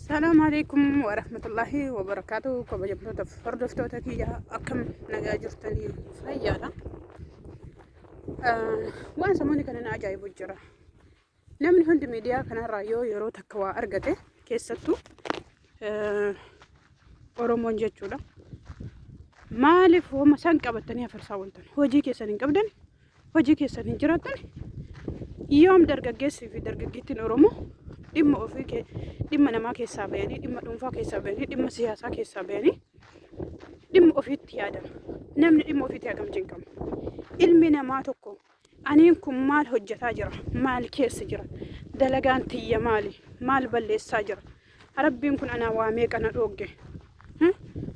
Salaam alaikum warahmatullahi wabarakaatu. Kabajamtoota fi hordoftoota kiyya, akkam nagaa jirtanii? Fayyaadha. Waan samoonni kana na ajaa'ibu jira. Namni hundi miidiyaa kanarraa yoo yeroo takka waa argate, keessattuu Oromoon jechuudha. Maaliif homa san qabattanii afarsaa ooltan? Hojii keessan hin qabdan, hojii keessan hin jiraattan. Yoom dargaggeessii fi dargaggeettiin Oromoo dhimma ofii dhimma namaa keessaa bayanii, dhimma dhuunfaa keessaa bayanii, dhimma siyaasaa keessaa bayanii dhimma ofiitti yaadan? Namni dhimma ofiitti hagam cinqama? Ilmi namaa tokko aniin kun maal hojjetaa jira? Maal keessa jira? Dalagaan tiyya maali? Maal balleessaa jira? Rabbiin kun anaa waa meeqa na dhoogge?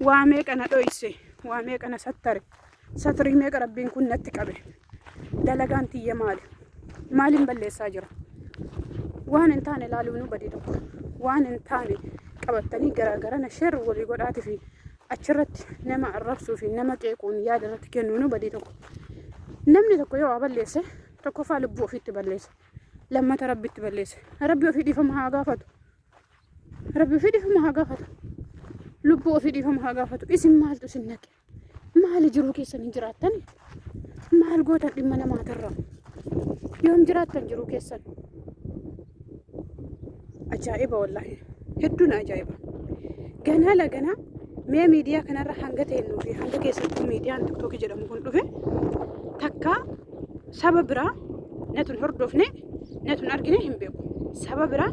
Waa meeqa na dhoyse? Waa meeqa na sattare? Satrii meeqa Rabbiin kun natti qabe? Dalagaan tiyya maali? Maalin balleessaa jira? Waan hin taane laaluunuu badii tokko. Waan hin taane qabattanii garaagarana share walii godhaatii fi achirratti nama arrabsuu fi nama qeequun yaada irratti kennuunuu badii tokko. Namni tokko yoo waa balleesse, tokkoffaa lubbuu ofiitti balleesse. Lammata Rabbitti balleesse. Rabbi ofii dhiifama haa gaafatu. Rabbi ofii dhiifama haa gaafatu. Lubbuu ofii dhiifama haa gaafatu. Isin maaltu isin naqe? Maali, jiruu keessan hin jiraattan? Maal gootan dhimma namaatirra? Yoom jiraattan jiruu keessan? Ajaa'iba wallaahi. Hedduun ajaa'iba. Ganaa laganaa mee miidiyaa kanarra hanga teennuu fi hanga keessattuu miidiyaan TikTokii jedhamu kun dhufe, takka saba biraa natun hordofne, natun argine hin beeku. Saba biraa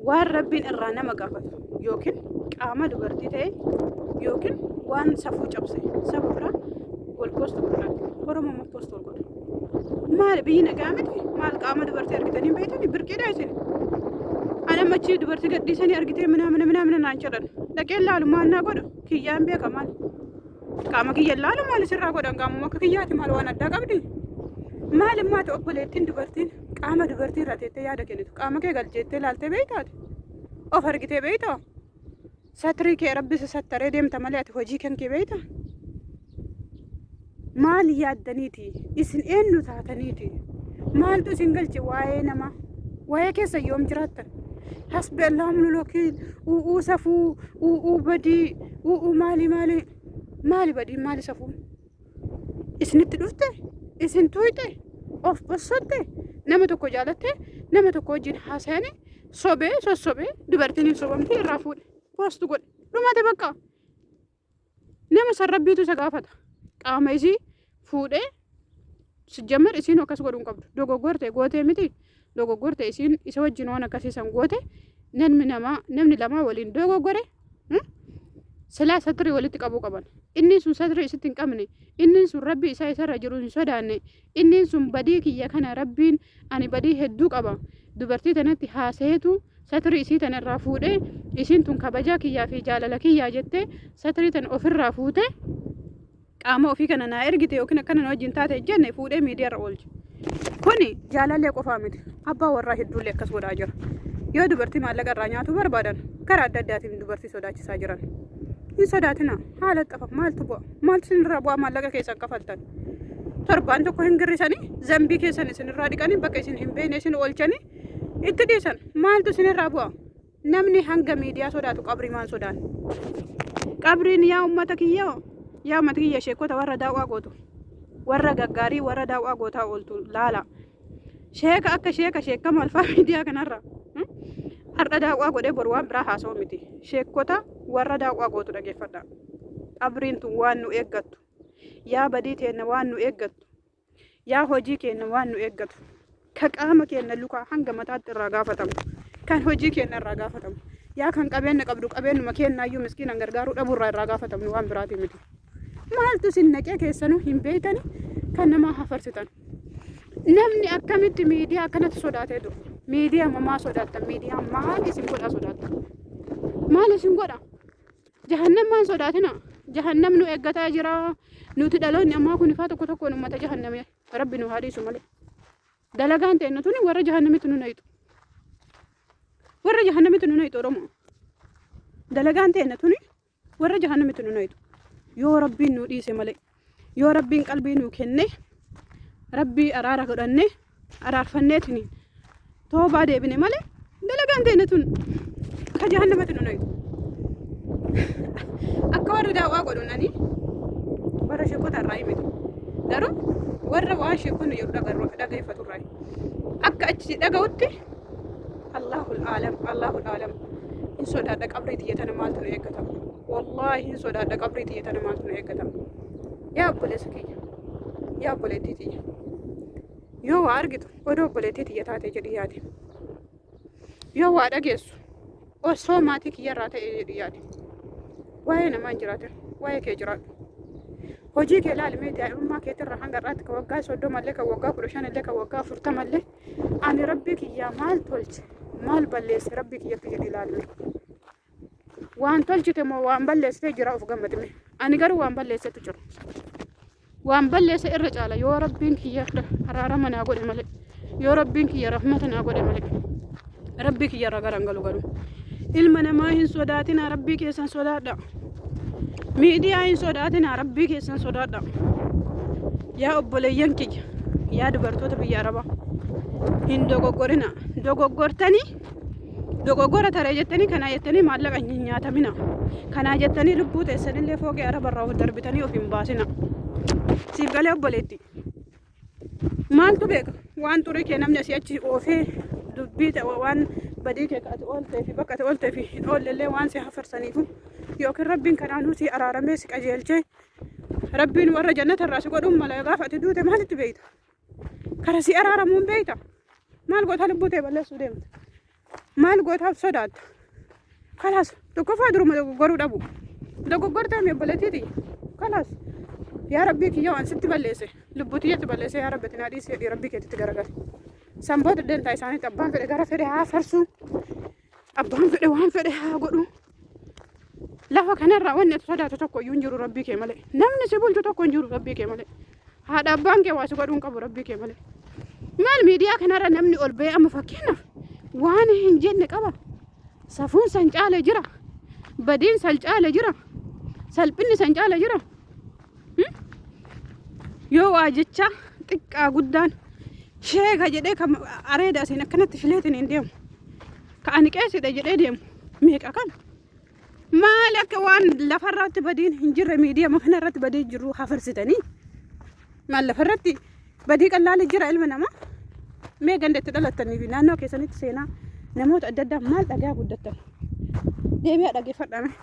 waan Rabbiin irraa nama gaafatu yookiin qaama dubartii ta'e yookiin waan safuu cabse saba biraa wal post godhan. Oromoo ma post wal godha? Maali, biyyi nagaa miti? Maal, qaama dubartii argitanii hin beektani? Birqiidha isin. Ani amma achii dubartii gadhiisanii argitee minaamina minaamina naan jedhan. Dhaqee laalu maal naa godha? Kiyyaan beeka maal? Qaama kiyya laalu maal isirraa godhan? Qaamuma akka kiyyaati, maal waan addaa qabdi? Maal immaati obboleettiin dubartiin qaama dubartii irraa teettee yaada kennitu? Qaama kee galcheettee laaltee beektaati? Of argitee beektaa? Satrii kee Rabbi si sattaree deemta malee ati hojii kan kee beektaa? Maal yaaddaniiti? Isin eenyu taataniiti? Maaltu isin galche waa'ee namaa? Waa'ee keessa yoom jiraattan? Hasbi Allahu minul wakiil. U'uu safuu, u'uu badii, u'uu maali maali? Maali badii, maali safuun? Isinitti dhufte? Isin tuuyxe? Of bossotte? Nama tokko jaalatte? Nama tokko wajjin haasayanii sobee sossobee dubartiin hin sobamte, irraa fuudhe. Post godhe. Dhumate bakka. Nama san Rabbiitu isa gaafata. Qaama isii fuudhee sijjammar isiin akkas godhuu hin qabdu. Dogoggorte gootee miti. Dogoggorte, isiin isa wajjin waan akkasii san goote. Namni namaa, namni lamaa waliin dogoggore silaa satrii walitti qabuu qaban. Inni sun satrii isitti hin qabne. Inni sun Rabbi isaa isarra jiru hin sodaanne. Inni sun badii kiyya kana, Rabbiin ani badii hedduu qaba. Dubartii tanatti haasayeetu satrii isii tana irraa fuudhee, isiin tun kabajaa kiyyaa fi jaalala kiyyaa jettee satrii tana ofirraa fuute, qaama ofii kana naa ergite yookiin akkana na wajjin taate jenne fuudhee miidiyaarra oolche. Kuni jaalallee qofaa miti. Abbaa warraa hedduullee akkas godhaa jira. Yoo dubartii maallaqa irraa nyaatuu barbaadan karaa adda addaatiin dubartii sodaachisaa jiran. Hin sodaatina, haala xafa maaltu bu'a? Maaltu isinirraa bu'aa maallaqa keessan kafaltan? Torbaan tokko hin girrisanii, zambii keessan isinirraa dhiqanii, bakka isin hin beekne isin oolchanii itti dhiisan. Maaltu isinirraa bu'a? Namni hanga miidiyaa sodaatu qabrii maan sodaan? Qabriin, yaa ummata kiyya, yaa ummata kiyya, sheekota warra daawwaa gootu, warra gaggaarii, warra daawwaa gootaa ooltu laala. Sheeka akka sheeka sheekka maalfaa miidiyaa kanarra har'a daawwaa godhee boru waan biraa haasa'u miti. Sheekota warra daawwaa gootu dhageeffadha. Qabriin tun waan nu eeggattu. Yaa badii teenna waan nu eeggattu. Yaa hojii keenya waan nu eeggatu. Ka qaama keenya lukaa hanga mataatti irraa gaafatamu. Kan hojii keenya irraa gaafatamu. Yaa kan qabeenya qabdu, qabeenyuma keenyaayyuu miskiinan gargaaruu dhabuurraa irraa gaafatamnu, waan biraatii miti. Maaltu isin naqee? Keessanuu hin beektani kan namaa hafarsitan. Namni akkamitti miidiyaa akkanatti sodaatee dur? Miidiyaa mamaa sodaattan? Miidiyaa maal isin godha sodaattan? Maal isin godha? Jahannam maan sodaatina? Jahannam nu eeggataa jira. Nuti dhaloonni ammaa kun ifaa tokko tokkoon uummata jahannamee. Rabbi nu haa dhiisu malee. Dalagaan ta'e tuni warra jahannamitti nu naqxu. Warra jahannamitti nu naqxu Oromoo. Dalagaan ta'e tuni warra jahannamitti nu naqxu. Yoo Rabbiin nu dhiise malee. Yoo Rabbiin qalbii nu kenne, Rabbii araara godhanne, araarfanneetiin toobaa deebine malee dalagaan ta'e tun. Ka jahannamatti nu naqxu. Akka warri daawwaa godhu nani warra sheekota irraa miti. Garuu warra waan sheekonni jedhu dhageeffatu irraa. Akka achi dhaga'utti Allahul aalam Allahul aalam hin sodaadha qabrii tiyya tana maaltu na eeggata. Wallaahi hin sodaadha qabrii tiyya tana maaltu na eeggata. Yaa obboleessa kiyya yaa obboleettii tiyya yoo waa argitu odoo obboleettii tiyya taatee jedhi yaadi. Yoo waa dhageessu osoo maatii kiyyarraa ta'e jedhi yaadi. Waa'ee namaa hin jiraatin, waa'ee kee jiraadhu. Hojii kee ilaali mee daa'imummaa keetirraa hanga har'aatti kan waggaa 30 illee kan waggaa 15 illee kan waggaa 40 illee ani rabbii kiyyaa maal tolche maal balleesse rabbii kiyyatti jedhi ilaali mee. Waan tolchite moo waan balleessite jira of gammadime. Ani garuu waan balleessetu jira. Waan balleesse irra caala yoo rabbiin kiyya araarama naa godhe malee. Yoo rabbiin kiyya rahmata naa godhe malee. Rabbii kiyya irraa gara hin galu garuu. Ilma namaa hin sodaatinaa rabbii keessan sodaadha. Miidiyaa hin sodaatinaa rabbii keessan sodaadha. Yaa obboleeyyan kiyya yaa dubartoota biyya arabaa hin dogoggorina dogoggortanii Dogoggora taree jettanii kanaa jettanii maallaqa hin nyaatamina. Kanaa jettanii lubbuu teessanillee fooqee arabarraa of darbitanii of hin baasina. Siif galee obboleetti. Maaltu beeka? Waan xurii kee namni asii achi oofee dubbii ta'e waan badii kee ati ooltee fi bakka ati ooltee fi hin oollellee waan si hafarsaniifu yookiin rabbiin kanaanuu si araaramee si qajeelchee rabbiin warra jannata irraa si godhuun mala gaafa ati duute maalitti beekta? Kara si araaramuun beekta? Maal gootaa lubbuu tee balleessuu deemta? Maal gootaaf sodaatta? Kalaas tokkoffaa duruma dogoggoruu dhabu. Dogoggortee mi obboleettii tiyya? Kalaas yaa rabbii kiyya waan sitti balleesse lubbuu tiyyatti balleesse yaa rabbi ati naa dhiisi jedhii rabbii keetitti garagali. San booda dantaa isaaniitti abbaan fedhe gara fedhe haa farsuu. Abbaan fedhe waan fedhe haa godhu. Lafa kanarraa wanni ati sodaatu tokko iyyuu hin jiru rabbii kee malee. Namni si bulchu tokko hin jiru rabbii kee malee. Haadha abbaan kee waa si godhuu hin qabu rabbii kee malee. Maal miidiyaa kanarra namni ol ba'ee amma fakkeenyaaf waan hin jenne qaba. Safuun san caale jira. Badiin san caale jira. Salphinni san caale jira. Yoo waa jecha xiqqaa guddaan sheeka jedhee kan areeda asiin akkanatti fileetiin hin deemu. Ka ani qeesidha jedhee deemu meeqa kan? Maal akka waan lafarratti badiin hin jirre miidiyaa kanarratti badii jiru hafarsitanii? Maal lafarratti badii qallaali jira ilma namaa? Mee ganda itti dhalattanii fi naannoo keessanitti seenaa namoota adda addaa maal dhagaa guddattan? Deebi'aa dhageeffadhaa mee.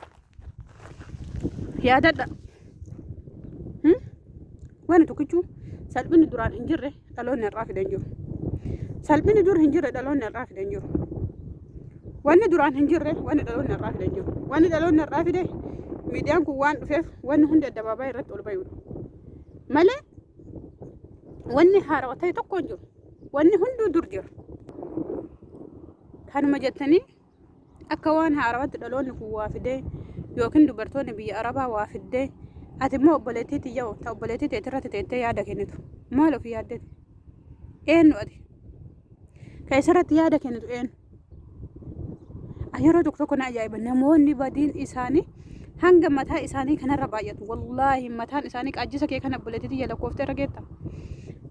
Yaadadha. Wani tokkichuu salphinni duraan hin jirre dhaloonni har'aa fidan jiru. Salphinni dur hin jirre dhaloonni har'aa fidan jiru. Wanni duraan hin jirre wanni dhaloonni har'aa fidan jiru. Wanni dhaloonni har'aa fide miidiyaan kun waan dhufeef wanni hundi addabaabaayii irratti ol bayuudha. Malee wanni haarawa ta'e tokko hin jiru. Wanni hunduu dur jira. Kanuma jettanii Akka waan haarawatti dhaloonni kun waa fidee yookiin dubartoonni biyya Arabaa waa fiddee ati immoo obboleettii tiyya ta obboleettii teetirratti teettee yaada kennitu maal ofii yaaddeti? Eenyu ati? Ka isarratti yaada kennitu eenyu? Yeroo tokko tokko na ajaa'iba namoonni badiin isaanii hanga mataa isaanii kanarra baay'atu wallaahi mataan isaanii qaajjisa kee kana obboleettii tiyya lakkooftee irra geetta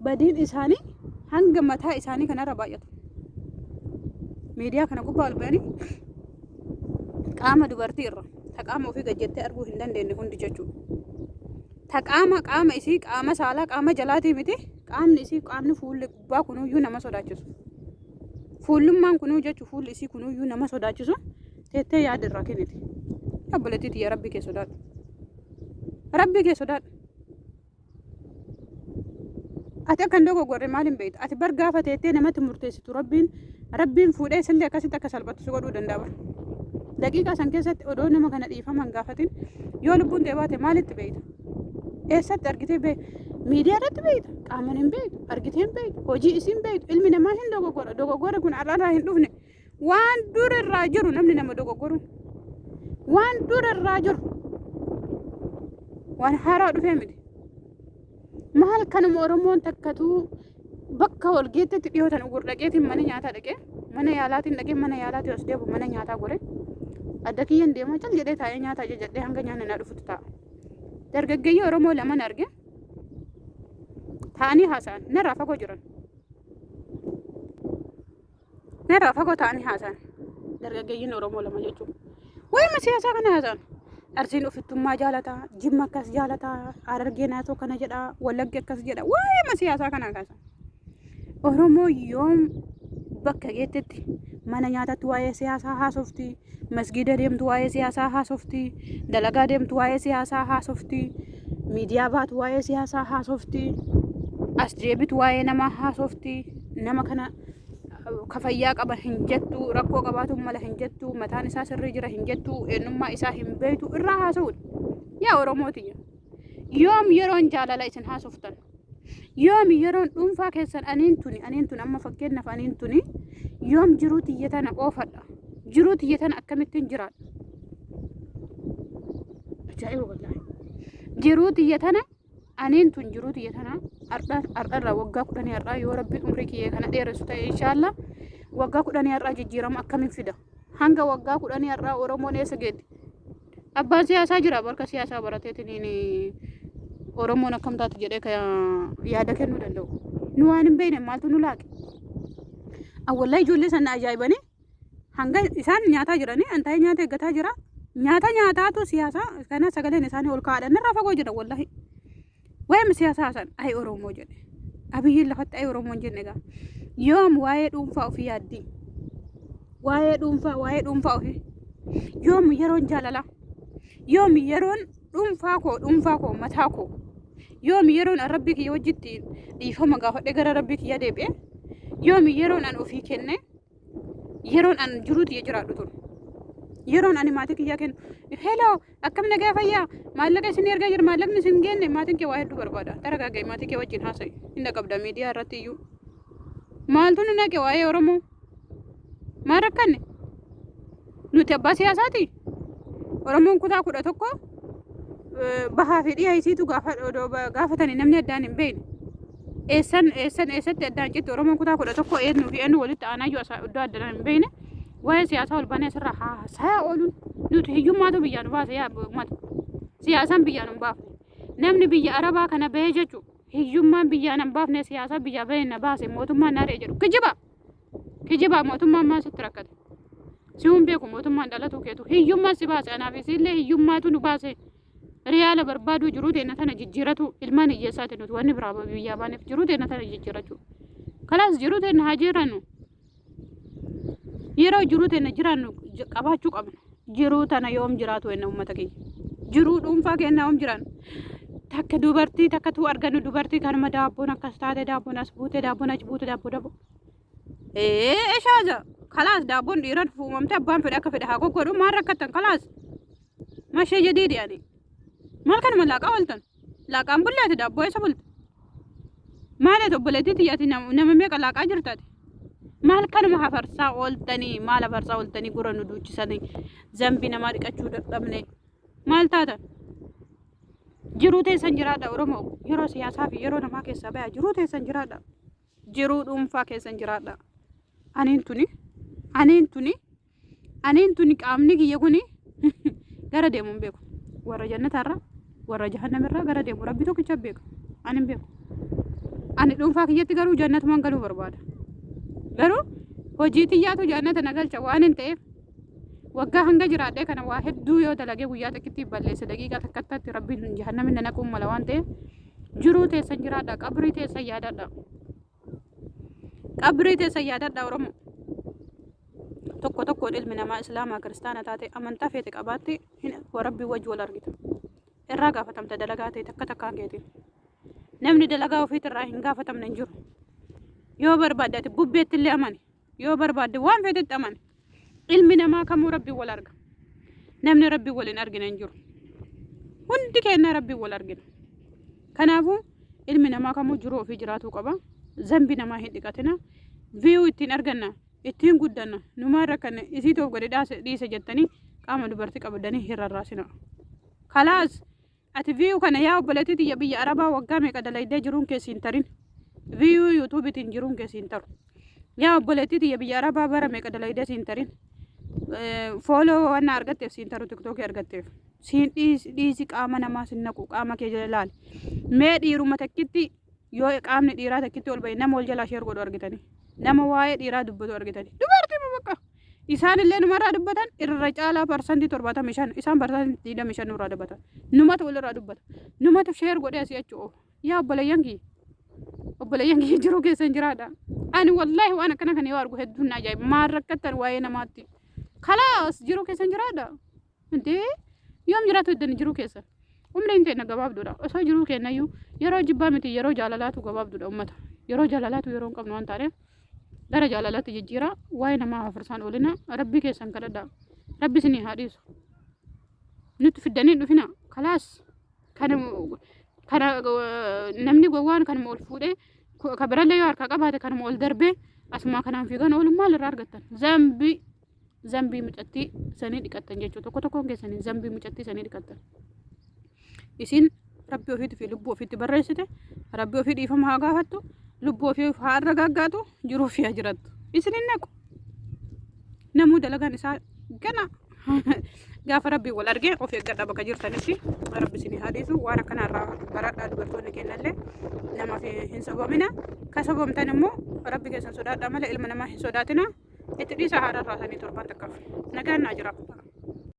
badiin isaanii hanga mataa isaanii kanarra baay'atu. Miidiyaa kana gubbaa ol ba'anii qaama dubartii irra ta qaama ofii gad jettee arguu hin dandeenye hundi jechuudha. Ta qaama qaama isii qaama saalaa qaama jalaatii miti qaamni isii qaamni fuulli gubbaa kunuyyuu nama sodaachisu. Fuullummaan kunuu jechuun fuulli isii kunuyyuu nama sodaachisu teettee yaada irraa kenniti. Obboleettii tiyya rabbii kee sodaadhu. Rabbii kee sodaadhu. Ati akka hin dogoggorre maaliin beekta? Ati bar gaafa teettee namatti murteessitu rabbiin rabbiin fuudhee sillee akkasitti akka salphattu si godhuu danda'a bar. Daqiiqaa san keessatti odoo nama kana dhiifama hin gaafatin yoo lubbuun tee baate maalitti beekta? Eessatti argitee bee miidiyaa irratti beekta? Qaamaan hin beektu, argitee hin beektu, hojii isii hin beektu. Ilmi namaa hin dogoggora. Dogoggorri kun har'arraa hin dhufne. Waan dur irraa jiru namni nama dogoggoru. Waan dur irraa jiru. Waan haaraa dhufee miti. Maal kanuma Oromoon takkatuu bakka wal geettetti dhiyootan ugur dhaqeetiin mana nyaataa dhaqee mana yaalaatiin dhaqee mana yaalaatiin as deebi'u mana nyaataa gore adda kiyyan deemaa cal jedhee taa'ee nyaata ajajadhee hanga nyaanni naa dhufutti taa'a. Dargaggeeyyii Oromoo laman arge taa'anii haasa'an narraa fagoo jiran. Narraa fagoo taa'anii haasa'an. Dargaggeeyyiin Oromoo lama jechuudha. Waa'ima siyaasaa kana haasa'an. Arsiin ofittummaa jaalata, Jimma akkas jaalata, Harargee naatoo kana jedha, Wallaggi akkas jedha. Waa'ima siyaasaa kana kaasan. Oromoo yoom bakka geettetti mana nyaatatti waa'ee siyaasaa haasofti, masgiida deemtu waa'ee siyaasaa haasofti, dalagaa deemtu waa'ee siyaasaa haasofti, miidiyaa baatu waa'ee siyaasaa haasofti, as deebitu waa'ee namaa haasofti, nama kana ka fayyaa qaba hin jettu, rakkoo qabaatu mala hin jettu, mataan isaa sirrii jira hin jettu, eenyummaa isaa hin beektu irraa haasa'uudha. Yaa Oromoo tiyya, yoom yeroon jaalala isin haasoftan? Yoom yeroon dhuunfaa keessan aniin tuni aniin tun amma fakkeenyaaf aniin tuni yoom jiruu tiyya tana oofadha? Jiruu tiyya tana akkamittiin jiraadha? Ajaa'iba wallaahi. Jiruu tiyya tana Aniin tun jiruu tiyya tana har'a har'arraa waggaa kudhanii har'aa yoo rabbiin umrii kiyya kana dheeressu ta'e inshaalla waggaa kudhanii har'aa jijjiirama akkamiin fida? Hanga waggaa kudhanii har'aa Oromoon eessa geetti? Abbaan siyaasaa jira barka siyaasaa barateetiin Oromoon akkam taatu jedhee ka yaada kennuu danda'u. Nu waan hin beekne maaltu nu laaqe? Awwallaa ijoollee sana ajaa'ibanii hanga isaan nyaataa jiranii an taa'ee nyaata eeggataa jira. Nyaata nyaataatu siyaasaa kana sagaleen isaanii ol kaa'adha. Narraa fagoo jira wallahi. Waa'ee siyaasaa san ay Oromoo jedhe. Abiyyiin lafatti ay Oromoo hin jenne egaa. Yoom waa'ee dhuunfaa ofii yaaddii? Waa'ee dhuunfaa waa'ee dhuunfaa ofii. Yoom yeroon jaalalaa? Yoom yeroon dhuunfaa koo dhuunfaa koo mataa koo? Yoom yeroon an rabbii kiyya wajjitti dhiifama gaafadhee gara rabbii kiyya deebi'e? Yoom yeroon an ofii kenne? Yeroon an jiruu tiyya jiraadhu tun. Yeroon ani maatii kiyyaa kennu. Hello, akkam nagaa fayyaa? Maallaqa isin ergaa jira, maallaqni isin geenne maatiin kee waa hedduu barbaada. Taragaaga'i maatii kee wajjin haasa'i. Hin dhaqabda miidiyaa irratti iyyuu. Maaltu nu naqe waa'ee Oromoo? Maal rakkanne? Nuti abbaa siyaasaati? Oromoon kutaa 11 bahaa fi dhiha isiitu gaafatanii namni addaan hin beekne. Eessan eessan eessatti addaan citti Oromoon kutaa 11 eenyuu fi eenyu walitti aanaa jiru iddoo addaan hin beekne. Waa'ee siyaasaa ol baanee asirraa haasayaa ooluun nuti hiyyummaatu biyyaa nu baase yaa uummata. Siyaasaan biyyaa nu hin baafne. Namni biyya Arabaa kana bahee jechuun hiyyummaan biyyaa na hin baafne siyaasaa biyyaa bahee na baase mootummaan na ari'e jedhu kijiba. Kijibaa mootummaan maal sitti rakkate? Si hun beeku mootummaan dhalatuu keetu hiyyummaan si baase anaaf isiillee hiyyummaatu nu baase. Riyaala barbaaduu jiruu teenna tana jijjiiratu ilmaan hiyyeessaati nuti wanni biraa biyyaa baaneef jiruu teenna tana jijjiirachuu. Kalaas jiruu teenna haa jiraannu. Yeroo jiruu teenna jiraannu qabaachuu qabna. Jiruu tana yoom jiraatu enna uummata keenya. Jiruu dhuunfaa keenya yoom jiraannu. Takka dubartii takka tuu argannu dubartii kanuma daabboon akkas taate daabboon as buute daabboon achi buute daabboo daabboo. Ee eshaaza kalaas daabboon dhiiran fuumamte abbaan fedhe akka fedhe haa goggodhu maal rakkattan kalaas. Mashee jadiidi ani. Maal kanuma laaqaa ooltan? Laaqaan bulle ati daabboo eessa bulte? Maal ati obboleettii tiyya ati nama meeqa laaqaa jirta ati? Maal kanuma hafarsaa ooltanii maal hafarsaa ooltanii gurra nu duuchisanii zambii namaa dhiqachuu dadhabne maal taatan? Jiruu teessan jiraadha Oromoo yeroo siyaasaa fi yeroo namaa keessaa bayaa jiruu teessan jiraadha. Jiruu dhuunfaa keessan jiraadha. Aniin tuni aniin tuni Aniin tuni qaamni kiyya kuni gara deemu hin beeku. Warra jannataarra warra jahannamirraa gara deemu rabbi tokkicha beeka. Ani hin beeku. Ani dhuunfaa kiyyatti garuu jannatumaan galuu barbaada. Garuu hojii tiyyaatu jannata na galcha waan hin ta'eef waggaa hanga jiraadhee kana waa hedduu yoo dalagee guyyaa takkitti balleesse daqiiqaa takkattatti rabbiin jahannamin na naquun mala waan ta'eef jiruu teessan jiraadha qabrii teessan yaadadha. Qabrii teessan yaadadha Oromoo. Tokko tokkoon ilmi namaa islaamaa kiristaana taate amantaa feete qabaatte hin rabbii wajji wal argita. Irraa gaafatamta dalagaa ta'e takka takkaan keetiin. Namni dalagaa ofiitirraa hin gaafatamne hin jiru. Yoo barbaadde ati bubbeetti illee amani. Yoo barbaadde waan feetetti amani. Ilmi namaa kamuu rabbiin wal arga. Namni rabbiin wal hin argine hin jiru. Hundi keenya rabbiin wal argina. Kanaafuu ilmi namaa kamuu jiruu ofii jiraatuu qaba. Zambi namaa hin dhiqatina. Viyuu ittiin arganna, ittiin guddanna, numaan rakkanne isiitu of gadi dhiise jettanii qaama dubartii qabdanii hin rarraasina. Kalaas Ati view kana yaa obboleettii tiyya biyya arabaa waggaa meeqa dalaydee jiruun kee siin tarin. View yuutuubitiin jiruun kee siin taru. Yaa obboleettii tiyya biyya arabaa bara meeqa dalaydee siin tarin. Fooloo waan argatteef siin taru tiktookii argatteef. Siin dhiisi qaama namaa sin naqu qaama kee jala laali. Mee dhiiruma takkitti yoo qaamni dhiiraa takkitti ol ba'e nama wal jalaa sheer godhu argitanii. Nama waa'ee dhiiraa dubbatu argitanii. Dubartii bakka. Isaan illee numarraa dubbatan irra caalaa 75% isaan 25% nurraa dubbatan. Numatu walirraa dubbata. Numatu share godhee asii achi oofa. Yaa obboleeyyan kiyya. Obboleeyyan kiyya jiruu keessan jiraadha. Ani wallaahi waan akkana kana yoo argu hedduun na ajaa'iba. Maal rakkattan waa'ee namaatti. Kalaas jiruu keessan jiraadha. Intee yoom jiraatu iddoo jiruu keessan. Umriin keenya gabaabduudha. Osoo jiruu keenyayyuu yeroo jibbaa miti yeroo jaalalaatu gabaabduudha ummata. Yeroo jaalalaatu yeroo hin qabnu waan taaneef gara jaalalaatti jijjiiraa waa'ee namaa hafarsaan oolina rabbii keessan kadhadhaa. Rabbi isinii haa dhiisu. Nutti fiddanii hin dhufina. Kalaas kana kana namni gowwaan kanuma ol fuudhee ka birallee yoo harkaa qabaate kanuma ol darbee asumaa kanaan fiigan oolu maal irraa argattan? Zambii zambii mucattii sanii dhiqattan jechuudha. Tokko tokkoon keessanii zambii mucattii sanii dhiqattan. Isin rabbi ofiitti fi lubbuu ofiitti barreessite rabbi ofii dhiifama haa gaafattu lubbuu ofii haa arragaaggaatu jiruu ofii haa jiraattu. Isin hin naqu. Namuu dalagaan isaa gana gaafa rabbii wal argee of eeggadha bakka jirtanitti rabbi isin haa dhiisu waan akkanaa irraa baradhaa dubartoonni kennallee namaaf hin sobamina ka sobamtan immoo rabbi keessan sodaadhaa malee ilma namaa hin sodaatina. Itti dhiisaa haa rarraasanii torban takkaaf. Nagaan naa jiraadha.